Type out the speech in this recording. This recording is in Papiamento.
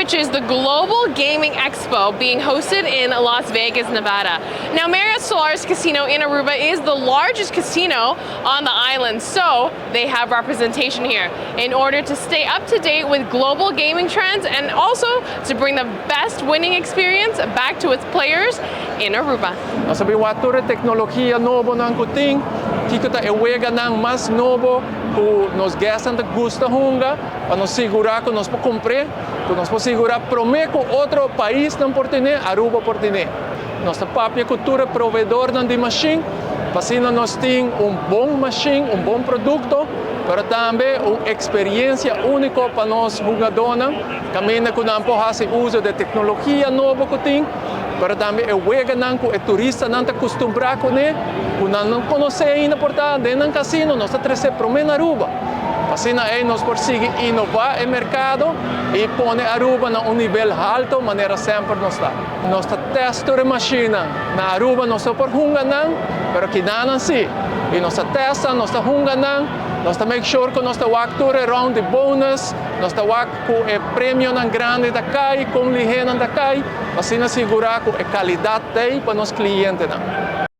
which is the Global Gaming Expo being hosted in Las Vegas, Nevada. Now, Marriott Solaris Casino in Aruba is the largest casino on the island, so they have representation here in order to stay up to date with global gaming trends and also to bring the best winning experience back to its players in Aruba. Nos a bin wak tur e tecnologia nobo nan cu tin, kico ta e weganan mas nobo cu nos guestnan ta gusta hunga, pa nos sigura cu nos por cumpra, cu nos por sigura prome cu otro paisnan por tene, Aruba por tene. Nos ta papia cu tur e proveedornan di machine, pa asina nos tin un bon machine, un bon producto, pero tambe un experiencia unico pa nos hungadornan, caminda cu nan por haci uso di tecnologia nobo cu tin, pero tambe e weganan cu e turistanan ta acostumbra cu ne, cu nan no conoce ainda por ta den un casino, nos ta trece prome na Aruba. Asina ey nos por sigui innova e mercado y pone Aruba na un nivel halto, manera semper nos ta. Nos ta test e machine na Aruba, nos no por hunga nan, pero akinan si. Y nos ta testa, nos ta hunga nan, nos ta make sure cu nos ta wak tur round di bonus, nos ta wak cu e premionan grandi ta cay, con lihe nan ta cay, asina sigura cu e calidad t'ey pa nos clientenan.